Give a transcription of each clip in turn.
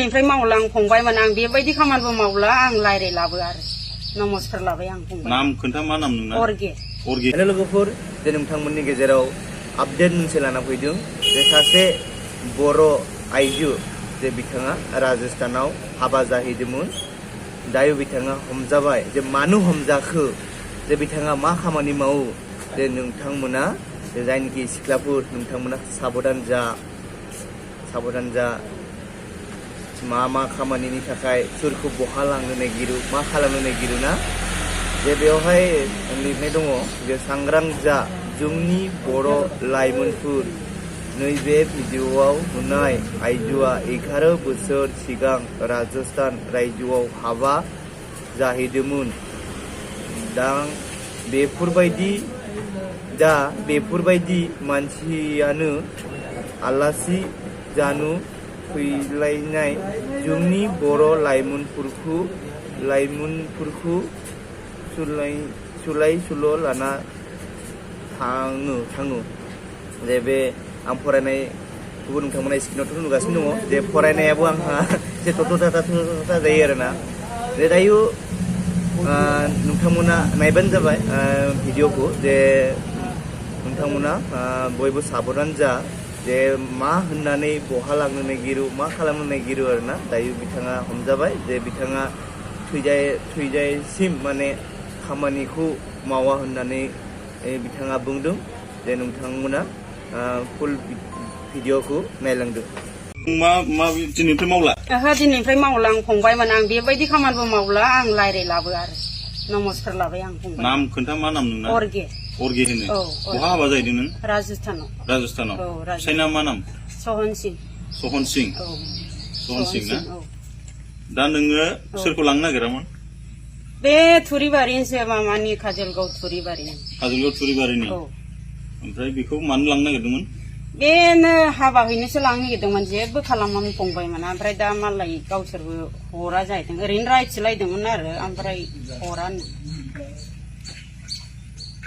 दिनैनिफ्राय मावला आं फंबायमोन आं बेबायदि खामानिबो मावला आं रायलायलाबो आरो नमस्कार लाबाय आं फंबाय नाम खोन्था मा नाम नोंना अर्गे हेलो लोगोफोर जे नोंथांमोननि गेजेराव आपडेट मोनसे लाना फैदों जे सासे बर' आइजो जे बिथाङा राजस्थानाव हाबा जाहैदोंमोन दायो बिथाङा हमजाबाय जे मानो हमजाखो जे बिथाङा मा खामानि मावो जे नोंथांमोना जे जायनोखि सिख्लाफोर नोंथांमोना साबधान जा मा खामानिनि थाखाय सोरखौ बहा लांनो नागिरो मा खालामनो नागिरो ना जे बेवहाय लिरनाय दङ जे सांग्रां जा जोंनि बर' लाइमोनफोर नैबे भिडिअआव नुनाय आइजोआ 11 बोसोर सिगां राजस्थान रायजोआव हाबा जाहैदोंमोन दा बेफोरबायदि मानसियानो आलासि जानो फैलायनाय जोंनि बर' लाइमोनफोरखौ सोलाय सोल' लाना थाङो जे बे आं फरायनायखौबो नोंथांमोना स्क्रिनावथ' नुगासिनो दङ जे फरायनायाबो आंहा एसे थ'था जायो आरोना जे दायो नोंथांमोना नायबानो जाबाय भिडिअखौ जे नोंथांमोना बयबो साबधान जा जे मा होननानै बहा लांनो नागिरो मा खालामनो नागिरो आरोना दायो बिथाङा हमजाबाय जे बिथाङा थैजासिम माने खामानिखौ मावा होननानै बिथाङा बुंदों जे नोंथांमोना फुल भिडिअखौ नायलांदो मा दिनैनिफ्राय मावला ओहो दिनैनिफ्राय मावला आं फंबायमोन आं बेबायदि खामानिबो मावला आं रायलायलाबो आरो नमस्कार लाबाय आं फंबाय नाम खोन्था मा नाम नोंना अर्गे होनो बहा हाबा जाहैदों नों राजस्थानाव फिसायना मा नाम सहन सिं ना दा नोङो सोरखौ लांनो नागिरामोन बे थुरिबारिनिसो मामानि काजलगाव थुरिबारिनि ओमफ्राय बेखौ मानो लांनो नागिरदोंमोन बेनो हाबा हैनोसो लांनो नागिरदोंमोन जेबो खालामामोन फंबायमोन ओमफ्राय दा मालाय गावसोरबो हरा जाहैदों ओरैनो रायथिलायदोंमोन आरो ओमफ्राय हरानो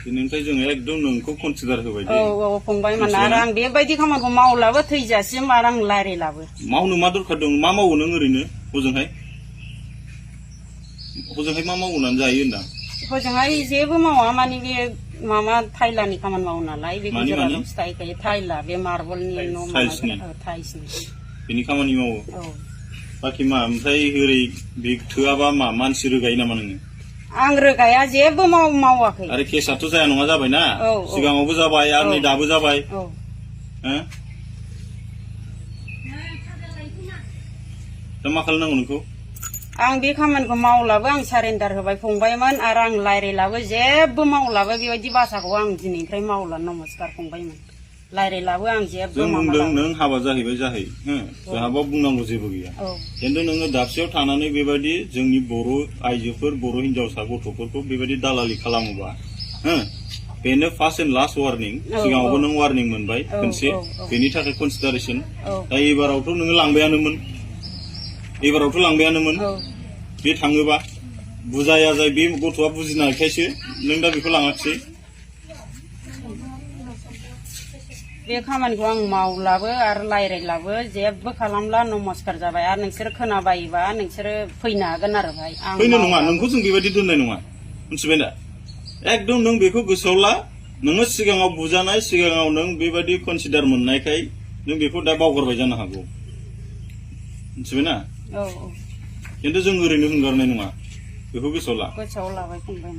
दिनैनिफ्राय जोङो एकदम नोंखौ कनसिडार होबाय औ फंबायमोन आरो आं बेबायदि खामानिखौ मावलाबो थैजासिम आरो आं रायलायलाबो मावनो मा दरखार दं मा मावो नों ओरैनो हजोंहाय मा मावनानै जायो होनदां हजोंहाय जेबो मावा माने बे मामा थाइलानि खामानि मावो नालाय बे गुजरातआवसो थाहैखायो थाइला बे मार्बलनि न' टाइल्सनि बेनि खामानि मावो बाखि मा ओमफ्राय ओरै बे थोआबा मा मानसि रोगायो नामा नोङो आं रोगाया जेबो मावाखै आरो केसाथ' जाया नङा जाबायना सिगाङावबो जाबाय आरो नै दाबो जाबाय दा मा खालामनांगौ नोंखौ आं बे खामानिखौ मावलाबो आं सारेन्डार होबाय फंबायमोन आरो आं रायलायलाबो जेबो मावलाबो बेबायदि भाषाखौ आं दिनैनिफ्राय मावला नमस्कार फंबायमोन रायलायलाबो आं जेबो जों बुंदों नों हाबा जाहैबाय जोंहाबा बुंनांगौ जेबो गैया खिन्थु नोङो दाबसेयाव थानानै बेबायदि जोंनि बर' आइजोफोर बर' हिनजावसा गथ'फोरखौ बेबायदि दालालि खालामोबा बेनो फार्स्ट एन्ड लास्ट वार्निं सिगाङावबो नों वार्निं मोनबाय खनसे बेनि थाखाय कनसिडारेसन दा एबारावथ' नोङो लांबायानोमोन बे थाङोबा बुजाया जाय बे गथ'आ बुजिनायखायसो नों दा बेखौ लाङाखिसै बे खामानिखौ आं मावलाबो आरो रायलायलाबो जेबो खालामला नमस्कार जाबाय आरो नोंसोर खोनाबायोबा नोंसोरो फैनो हागोन आरो भाई फैनो नङा नोंखौ जों बेबायदि दोननाय नङा मिथिबाय दा एकदम नों बेखौ गोसोआव ला नोङो सिगाङाव बुजानाय सिगाङाव नों बेबायदि कनसिडार मोननायखाय नों बेखौ दा बावगारबाय जानो हागौ मिथिबायना खिन्थु जों ओरैनो हंगारनाय नङा बेखौ गोसोआव लाबाय फंबाय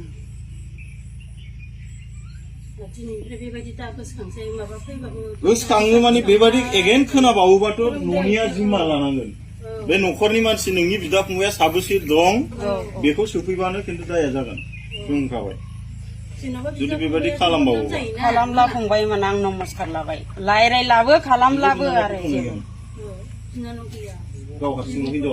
गोसोखाङो माने बेबायदि एगेन खोनाबावोबाथ' न'निया जिम्मा लानांगोन बे न'खरनि मानसि नोंनि बिदा फंबाया साबेसे दं बेखौ सोफैबानो खिन्थु दाया जागोन बुंखाबाय जुदि बेबायदि खालामला फंबायमोन आं नमस्कार लाबाय रायलायलाबो खालामलाबो आरो गाव हारसिं हिनजाव